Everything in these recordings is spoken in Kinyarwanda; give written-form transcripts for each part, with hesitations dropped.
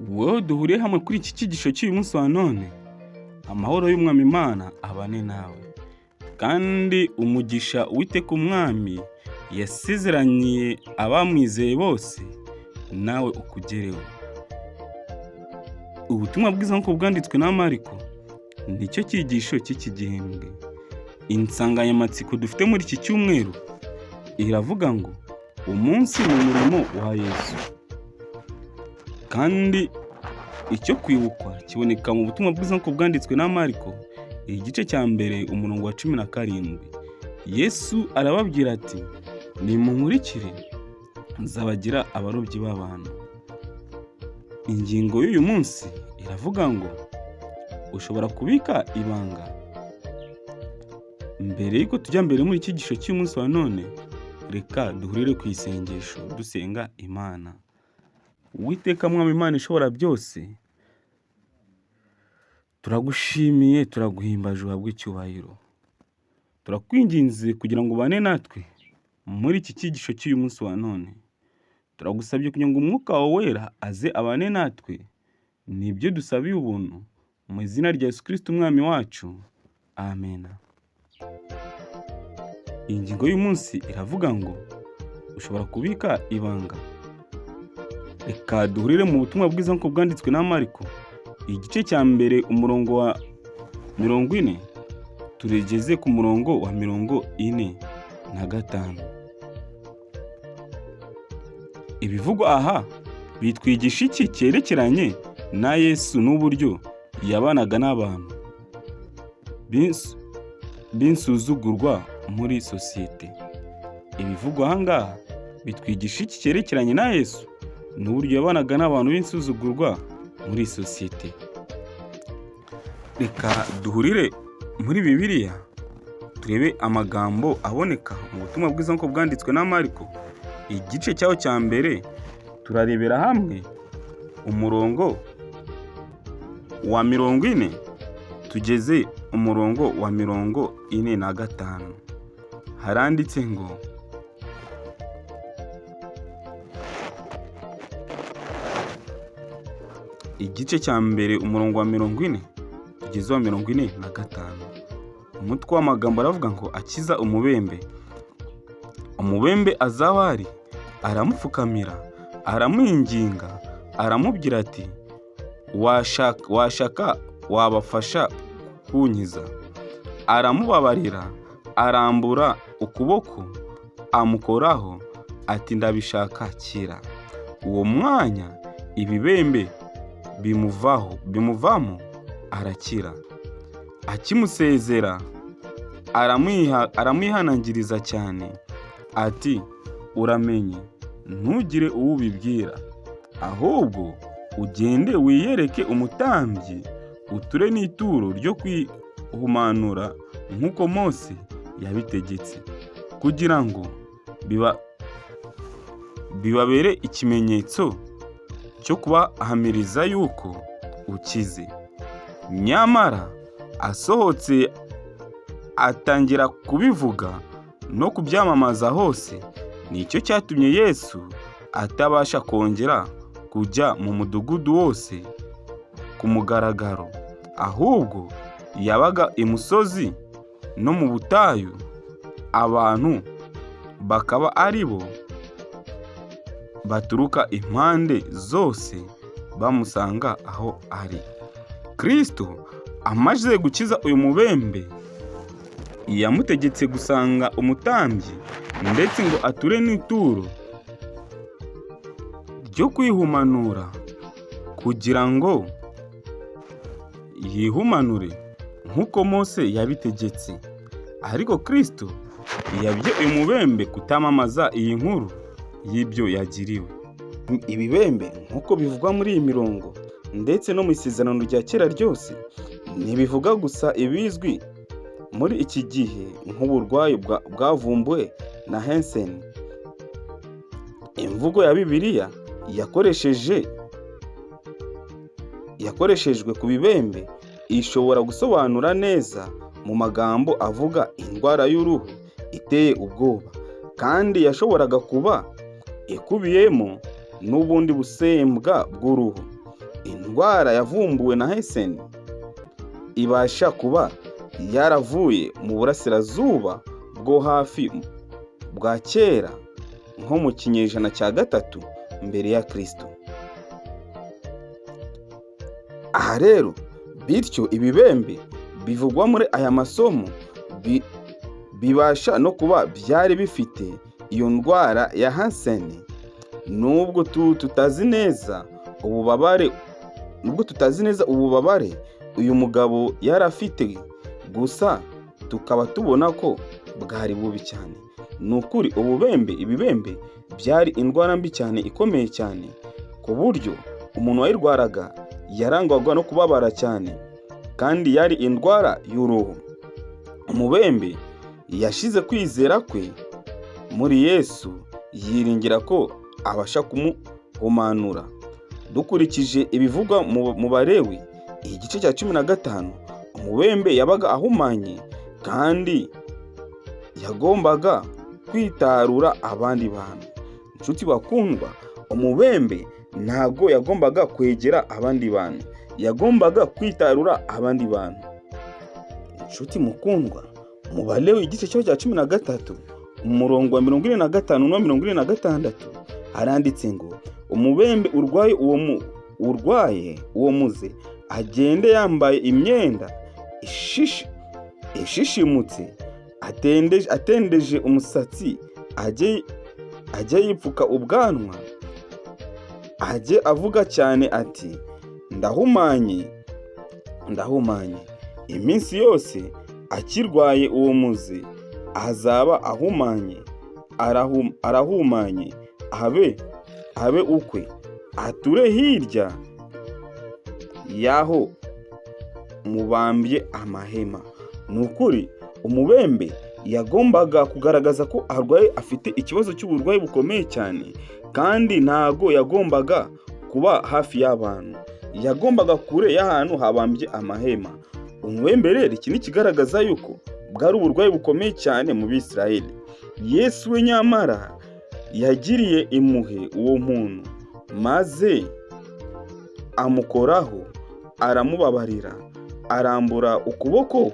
Wowe duhuriye hamwe kuri iki cyigisho cy'uyu munsi wa none, amahoro y'Umwami Imana abane nawe, kandi umugisha Uwiteka Umwami yasezeraniye abamwizeye bose nawe ukugereho. Ubutumwa bwiza nk'uko bwanditswe na Mariko nicyo cyigisho cy'iki gihembwe. Insanganyamatsiko dufite muri iki cyumweru iravuga ngo umunsi mu murimo wa Yesu. Kandi icyo kwibukwa kiboneka mu butumwa bwiza nk'uko bwanditswe na Mariko, igice cya mbere umurongo wa 17. Yesu arababwira ati nimunkurikire nzabagira abarobyi b'abantu. Ingingo y'uyu munsi iravuga ngo ushobora kubika ibanga. Mbere y'uko tujya mbere muri iki cyigisho cy'umunsi wa none, reka duhurire ku isengesho dusenga Imana. Uwiteka Mwami Imana ishobora byose, turagushimiye, turaguhimbaje, uhabwe icyubahiro. Turakwinginze kugira ngo ubane natwe muri iki cyigisho cy'uyu munsi wa none. Turagusabye kugira ngo umwuka wawe wera aze abane natwe, nibyo dusabiye ubuntu mu izina rya Yesu Kristo Umwami wacu, amen. Ingingo y'umunsi iravuga ngo ushobora kubika ibanga. Reka duhurire mu butumwa bwiza nk'uko bwanditswe na Mariko, igice cya mbere umurongo wa 40 turegeze ku murongo wa 45. Ibivugwa aha bitwigisha iki cyerekeranye na Yesu n'uburyo yabanaga n'abantu b'insuzugurwa muri sosiyete? Ibivugwa aha ngaha bitwigisha iki cyerekeranye na Yesu n'uburyo yabanaga n'abantu b'insuzugurwa muri sosiyete? Reka duhurire muri Bibiliya turebe amagambo aboneka mu butumwa bwiza nk'uko bwanditswe na Mariko, igice cyaho cya mbere, turarebera hamwe umurongo wa 40 tugeze umurongo wa 45. Haranditse ngo igice cya mbere umurongo wa 40 tugeze wa 45. Umutwe w'amagambo aravuga ngo akiza umubembe. Umubembe aza aho ari, aramupfukamira, aramwinginga, aramubwira ati washaka wabafasha kunkiza. Aramubabarira, arambura ukuboko amukoraho ati ndabishaka kira. Uwo mwanya ibibembe bimuvamo arakira. Akimusezera aramwihanangiriza cyane ati uramenye ntugire uwo ubibwira, ahubwo ugende wiyereke umutambyi uture n'ituro ryo kwihumanura nk'uko Mose yabitegetse, kugira ngo bibabere ikimenyetso cyo kubahamiriza yuko ukize. Nyamara asohotse atangira kubivuga no kubyamamaza hose. Nicyo cyatumye Yesu atabasha kongera kujya mu mudugudu wose ku mugaragaro, ahubwo yabaga imusozi no mu butayu, abantu bakaba ari bo baturuka impande zose bamusanga aho ari. Kristo amaze gukiza uyu mubembe, yamutegetse gusanga umutambyi ndetse ngo ature n'ituro ryo kwihumanura kugira ngo yihumanure nk'uko Mose yabitegetse. Ariko Kristo yabwiye uyu mubembe kutamamaza iyi nkuru y'ibyo yagiriwe. Ibibembe nk'uko bivugwa muri iyi mirongo ndetse no mu isezerano rya kera ryose, ntibivuga gusa ibizwi muri iki gihe nk'uburwayi bwavumbuwe na Hansen. Imvugo ya Bibiliya yakoreshejwe ku bibembe ishobora gusobanura neza mu magambo avuga indwara y'uruhu iteye ubwoba, kandi yashoboraga kuba ikubiyemo n'ubundi busembwa bw'uruhu. Indwara yavumbuwe na Hansen ibasha kuba yaravuye mu burasirazuba bwo hafi bwa kera, nko mu kinyejana cya 3 mbere ya Kristo. Aha rero, bityo ibibembe bivugwa muri aya masomo bibasha no kuba byari bifite iyo ndwara ya Hansen, nubwo tutazi neza ububabare, nubwo tutazi neza ububabare uyu mugabo yari afite, gusa tukaba tubona ko bwari bubi cyane. Ni ukuri ububembe, ibibembe byari indwara mbi cyane, ikomeye cyane, ku buryo umuntu wayirwaraga yarangwaga no kubabara cyane, kandi yari indwara y'uruhu. Umubembe yashize kwizera kwe muri Yesu, yiringira ko abasha kumuhumanura. Dukurikije ibivugwa mu Balewi igice cya 15, umubembe yabaga ahumanye kandi yagombaga kwitarura abandi bantu. Inshuti bakundwa, umubembe ntabwo yagombaga kwegera abandi bantu, yagombaga kwitarura abandi bantu. Inshuti mukundwa, mu Balewi igice cya 13, umurongo wa 45 n'uwa 46, haranditse ngo: "Umubembe urwaye uwo muze agende yambaye imyenda ishishimutse, atendeje umusatsi, ajye yipfuka ubwanwa, ajye avuga cyane ati: 'Ndahumanye, ndahumanye.' Iminsi yose akirwaye uwo muze azaba ahumanye, arahumanye, abe ukwe, ature hirya y'aho mubambye amahema." Ni ukuri umubembe yagombaga kugaragaza ko arwaye, afite ikibazo cy'uburwayi bukomeye cyane, kandi ntago yagombaga kuba hafi y'abantu, yagombaga kure y'ahantu habambye amahema. Umubembe rero, iki ni ikigaragaza yuko bwari uburwayi bukomeye cyane mu Bisirayeli. Yesu we nyamara yagiriye impuhwe uwo muntu, maze amukoraho, aramubabarira, arambura ukuboko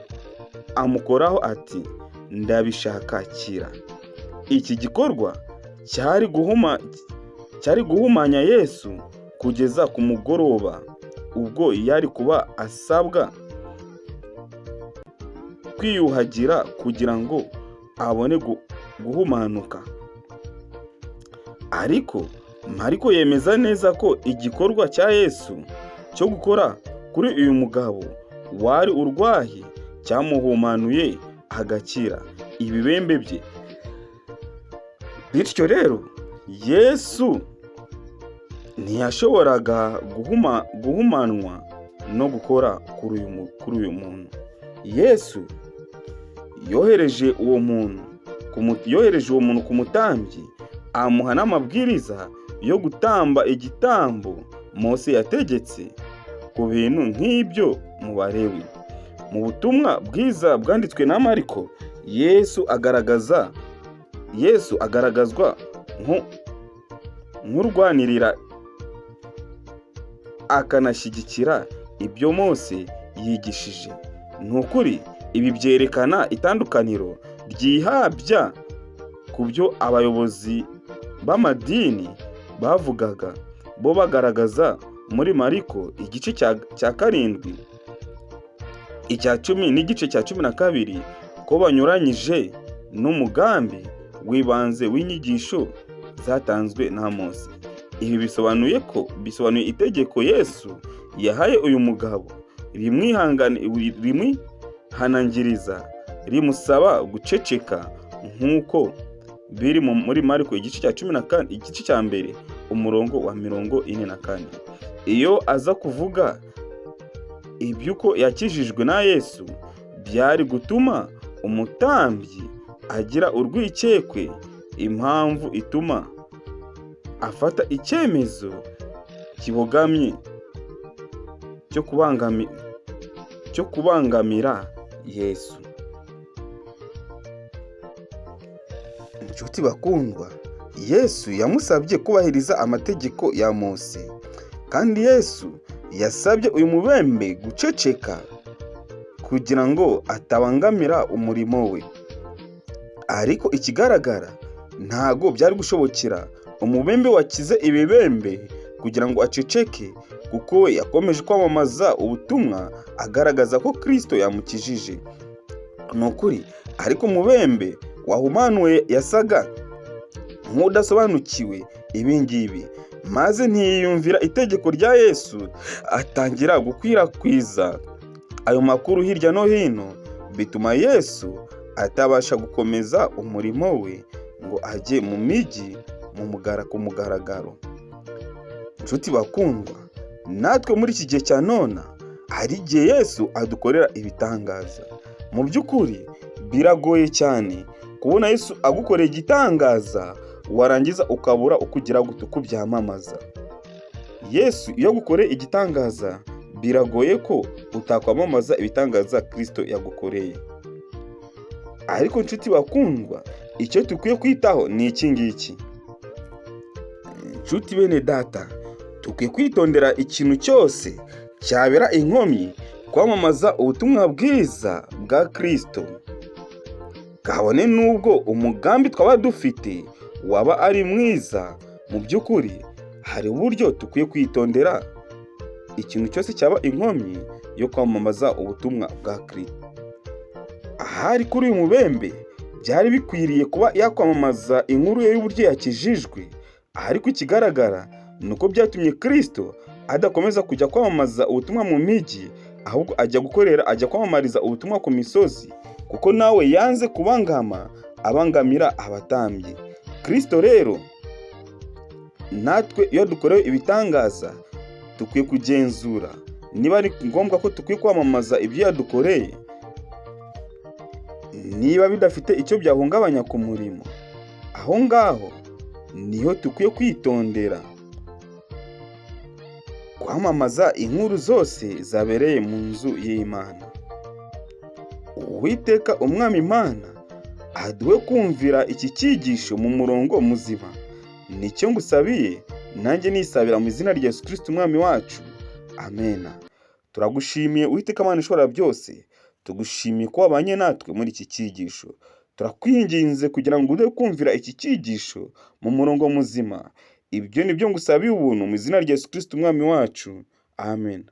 amukoraho ati: "Ndabishaka, kira." Iki gikorwa cyari guhumanya Yesu kugeza ku mugoroba, ubwo yari kuba asabwa kwiyuhagira kugira ngo abone guhumanuka. Ariko Mariko yemeza neza ko igikorwa cya Yesu cyo gukora kuri uyu mugabo wari urwaye cyamuhumanuye agakira ibibembe bye. Bityo rero Yesu ntiyashoboraga guhumanwa no gukora kuri uyu muntu. Yesu yohereje uwo muntu ku mutambyi, amuha n'amabwiriza yo gutamba igitambo Mose yategetse ku bintu nk'ibyo mu Balewi. Mu butumwa bwiza bwanditswe na Mariko, Yesu agaragazwa nk'urwanirira akanashyigikira ibyo Mose yigishije. Ni ukuri ibi byerekana itandukaniro ryihabya ku byo abayobozi b'amadini bavugaga, bo bagaragaza muri Mariko igice cya 7, icya 10 n'igice cya 12 ko banyuranyije n'umugambi w'ibanze w'inyigisho zatanzwe na Mose. Ibi bisobanuye ko bisobanuye itegeko Yesu yahaye uyu mugabo rimwihanangiriza, rimusaba guceceka, nk'uko biri muri Mariko igice cya 14, igice cya 1, umurongo wa 44. Iyo aza kuvuga iby'uko yakijijwe na Yesu, byari gutuma umutambyi agira urwikekwe, impamvu ituma afata icyemezo kibogamye cyo kubangamira Yesu. Inshuti bakundwa, Yesu yamusabye kubahiriza amategeko ya Mose, kandi Yesu Yasabye uyu mubembe guceceka kugira ngo atabangamira umurimo we. Ariko ikigaragara ntago byari gushobokera umubembe wakize ibibembe kugira ngo aceceke, kuko we yakomeje kwamamaza ubutumwa agaragaza ko Kristo yamukijije. Ni ukuri, ariko umubembe wahumanuwe yasaga nk'udasobanukiwe ibi ngibi, maze ntiyiyumvira itegeko rya Yesu, atangira gukwirakwiza ayo makuru hirya no hino, bituma Yesu atabasha gukomeza umurimo we ngo ajye mu mijyi ku mugaragaro. Nshuti bakundwa, natwe muri iki gihe cya none hari igihe Yesu adukorera ibitangaza. Mu by'ukuri biragoye cyane kubona Yesu agukoreye igitangaza warangiza ukabura uko ugira gute uko ubyamamaza. Yesu iyo agukoreye igitangaza biragoye ko utakwamamaza ibitangaza Kristo yagukoreye. Ariko nshuti bakundwa, icyo dukwiye kwitaho ni iki ngiki. Nshuti bene data, dukwiye kwitondera ikintu cyose cyabera inkomyi kwamamaza ubutumwa bwiza bwa Kristo. Kabone n'ubwo umugambi twaba dufite waba ari mwiza, mu by'ukuri hari uburyo dukwiye kwitondera ikintu cyose cyaba inkomyi yo kwamamaza ubutumwa bwa Kristo. Ahari kuri uyu mubembe byari bikwiriye kuba yakwamamaza inkuru ye y'uburyo yakijijwe, ariko ikigaragara ni uko byatumye Kristo adakomeza kujya kwamamaza ubutumwa mu mijyi, ahubwo ajya gukorera ajya kwamamariza ubutumwa ku misozi, kuko nawe yanze kubangama abangamira abatambyi. Kristo rero natwe iyo dukorewe ibitangaza dukwiye kugenzura niba ari ngombwa ko dukwiye kwamamaza ibyo yadukoreye, niba bidafite icyo byahungabanya ku murimo. Aho ngaho niho dukwiye kwitondera kwamamaza inkuru zose zabereye mu nzu y'Imana. Uwiteka Umwami Imana aduhe kumvira iki cyigisho mu murongo muzima. Nicyo ngusabiye nanjye nisabira mu izina rya Yesu Kristo Umwami wacu. Amena. Turagushimiye Uwiteka Mana ishobora byose, tugushimiye ko wabanye natwe muri iki cyigisho. Turakwinginze kugira ngo ude kumvira iki cyigisho mu murongo muzima. Ibyo ni byo ngusabiye ubuntu mu izina rya Yesu Kristo Umwami wacu. Amen.